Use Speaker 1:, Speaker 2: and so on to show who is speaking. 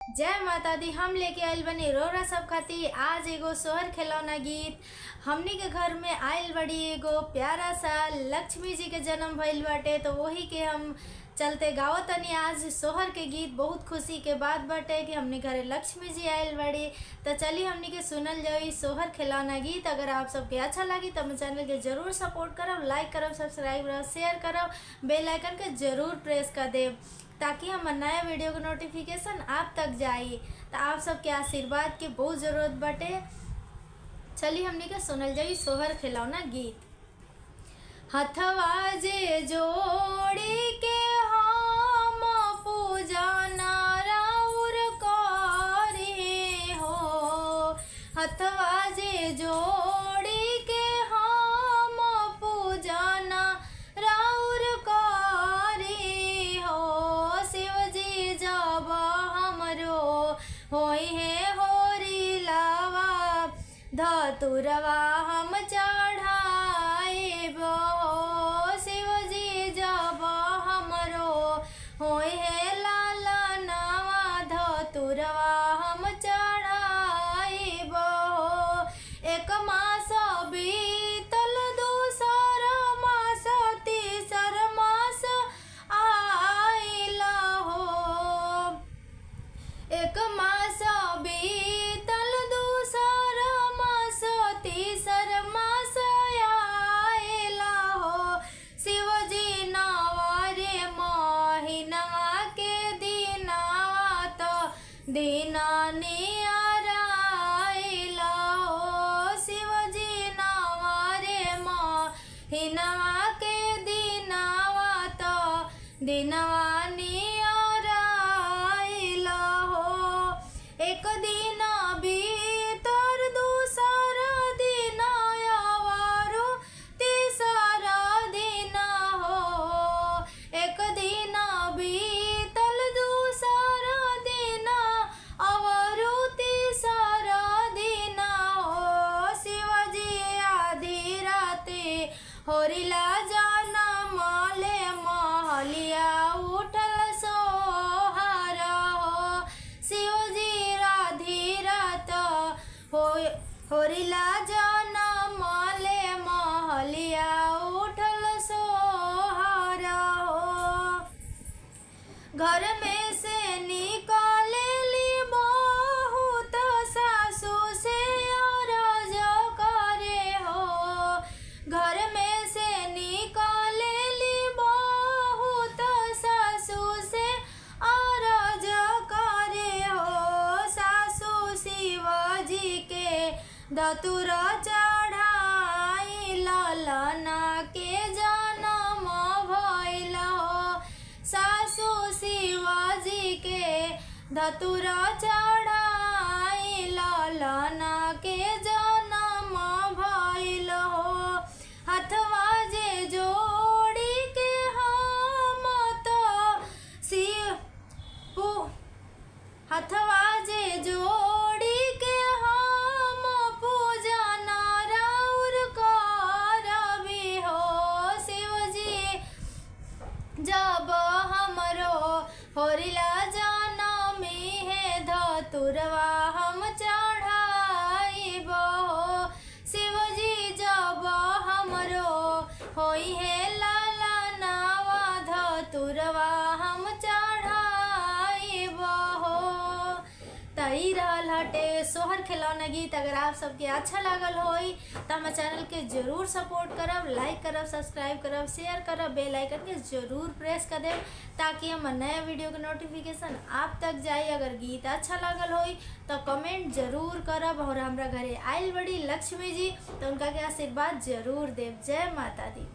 Speaker 1: जय माता दी। हम लेके आइल बनी रौरा सब खातिर आज एगो सोहर खिलौना गीत। हमनी के घर में आइल बड़ी एगो प्यारा सा लक्ष्मी जी के जन्म भइल बाटे, तो वही के हम चलते गावतनी आज सोहर के गीत। बहुत खुशी के बात बाटे कि हमनी घरे लक्ष्मी जी आइल बड़ी। तो चली हमनी के सुनल जाई सोहर खिलौना गीत। अगर आप सबके अच्छा लगी तो हमारे चैनल के जरूर सपोर्ट करब, लाइक करब, सब्सक्राइब करब, शेयर करब, बेल आइकन के जरूर प्रेस कर देब ताकि हमर नया वीडियो के नोटिफिकेशन आप तक जाई। तो आप सबके आशीर्वाद के बहुत ज़रूरत बाटे। चली हमनी के सुनल जाई सोहर खिलौना गीत। हथवा जे जोड़ी के हम पूजा नाराउर करे हो, हथवा जे जोड़ी के हम पूजा नाराउर करे हो। शिवजी जब हमरो होई है होरी लावा, धतुरवा हम चढ़ाइब हो। शिवजी जब हमरो होई है लाला नावा, धतुरवा हम चढ़ाइब हो। एक मास बीतल, दूसर मास, तीसर मास आइल हो। एक मास बीतल, दूसर मास, तीसर मास आइल हो। शिवजी नवरे महीनवा के दिनावा तो दिना नियर आइल हो। शिवजी नवरे महीनवा के दिनावा तो दिनवा नियर आइल हो। एक दिन बीतर, दूसर दिन आवारो, तीसर दिन हो। एक दिन बीतल, दूसर दिन अवरु, तीसर दिन हो। शिवजी आधी राते होरिला जनम ले, महलिया उठल सोहार हो। शिवजी राधी रात हो होरिला जनम ले, महलिया उठल सोहार हो। घर में से निकलेली बहुत सासू से अरज करे हो। घर में से निकलेली बहुत सासू से अरज करे हो। सासू शिवजी के धतुर चढ़ाई, ललना के जनम भइल हो। सासू शिवजी के धतुर चढ़ाई, ललना के जनम भइल हो। हथवा जे जोड़ी के हम तो शिव हथवा जे जोड़ी के हम पूजा नाराउर करबी हो। शिवजी जब हमरो होरिला जनमी है, धतुरवा हम चढ़ाइब हो। शिवजी जब हमरो होई है लाला नावा, धतुरवा हम चढ़ाइब हो। त ई रहल हटे सोहर खिलौना गीत। अगर आप सबके अच्छा लागल होई तो हमारे चैनल के जरूर सपोर्ट करब, लाइक करब, सब्सक्राइब करब, शेयर करब, बेल आइकन के जरूर प्रेस कर देब ताकि हमर नया वीडियो के नोटिफिकेशन आप तक जाई। अगर गीत अच्छा लागल होई तो कमेंट जरूर करब और हमरा घरे आइल बड़ी लक्ष्मी जी तो उनका के आशीर्वाद जरूर देब। जय माता दी।